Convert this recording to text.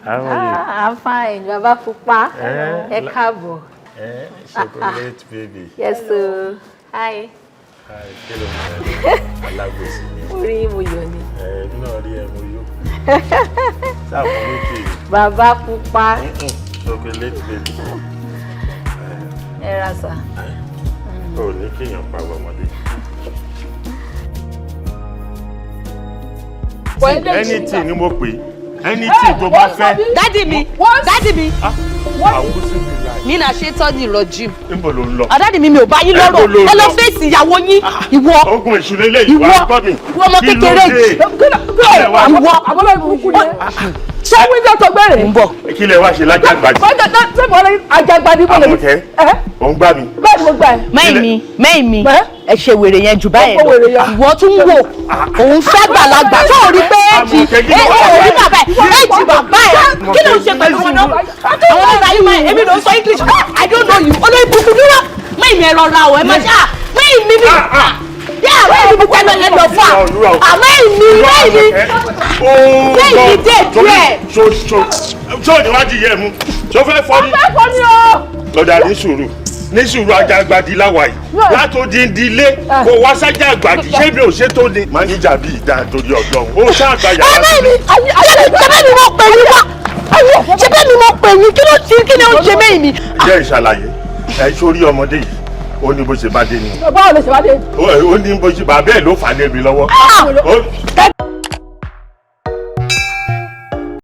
How are you? Ah, I'm fine. Bàbá Pupa. Eh, Ẹ káàbọ̀. Eh, chocolate baby. Yes, sir. Hi. Hi, kí ló ń bẹ? Alágbèsè ni. Orí mo yọ̀ ni. Ẹ èmi náà rí ẹ, mo yó. Sáà fún mi kiri. Bàbá Pupa. Chocolate baby. Ẹ ra sà. Ò ní kéèyàn pa ọmọdé. Anything ni mo pè, anything tó bá fẹ́. Daddy mi, daddy mi. Àwọn síbi láì. Mi náà ṣe tọ́ ní ìrọ̀jì. Níbo ló ń lọ? Daddy mi, mi ò bá yín Ẹ lọ́rọ̀. ló Ẹ lọ lọ. fèsì ìyàwó yín. Ìwọ. Ogun èṣù lélẹ́yìí wá Ìwọ. gbọ́ mi. Ìwọ ọmọ Kí ló kékeré dé? yìí. Ìwọ. Àbọ̀lọ́ ìbùkún ni ẹ. Ṣé wíńdò tó gbére? Ń bọ̀. Kí lẹ wá ṣe lájàgbàjì? Ṣé mo lè àjàgbàdì mo lè. Àmọ̀kẹ́, ò ń gbá mi. Bẹ́ẹ̀ ni mo gbà ẹ́. Mẹ́yìn mi, mẹ́yìn mi, ẹ ṣe wèrè yẹn jù báyẹn Ó lọ. wèrè yẹn. Ìwọ tún wò, òun fẹ́ gbàlagbà tó ò rí pé èjì Àmọ̀kẹ́, kí ló ẹ wá ò rí ṣe? bàbá ẹ, èjì bàbá ẹ. Kí ló ń ṣe pẹ̀lú wọn náà? Àwọn ọ̀rọ̀ ayé máa èmi ló ń sọ English. I don't know you. Olórí burúkú dúró. Mẹ́yìn mi, ẹ rọra o, ẹ má ṣe à. Mẹ́yìn mi mi. Yá mẹ́yìn mi tẹ́lẹ̀ ẹ lọ fà. Àmẹ́yìn mi, mẹ́yìn mi. Mẹ́yìn mi dé díẹ̀. Ṣó ṣó ṣó níwájú yẹ mú. Ṣó fẹ́ fọ́ ni? Bẹ́ẹ̀ kọ́ ni o. Lọ́dà, ní sùúrù, ní sùúrù, ajagbadi láwa yìí. Látòdìndín ilé kò wá sájàgbàdì, ṣé mi ò ṣe tó ni? Máníjà bíi ìdá torí ọ̀dọ́ ó ṣáàgbà yàrá Ẹ mẹ́yìn mi, ṣé bẹ́ẹ̀ ni mo pè yín wá? Ṣé bẹ́ẹ̀ ni mo pè yín? Kí ló ti kí ni ó ń ṣe mẹ́yìn mi? Jẹ́ ìṣàlàyé ẹ sórí ọmọdé yìí, ó ní bó ṣe bá dé ni. Báwo lè ṣe wá dé? Ó ní bó ṣe bá bẹ́ẹ̀ ló fà á lé mi lọ́wọ́.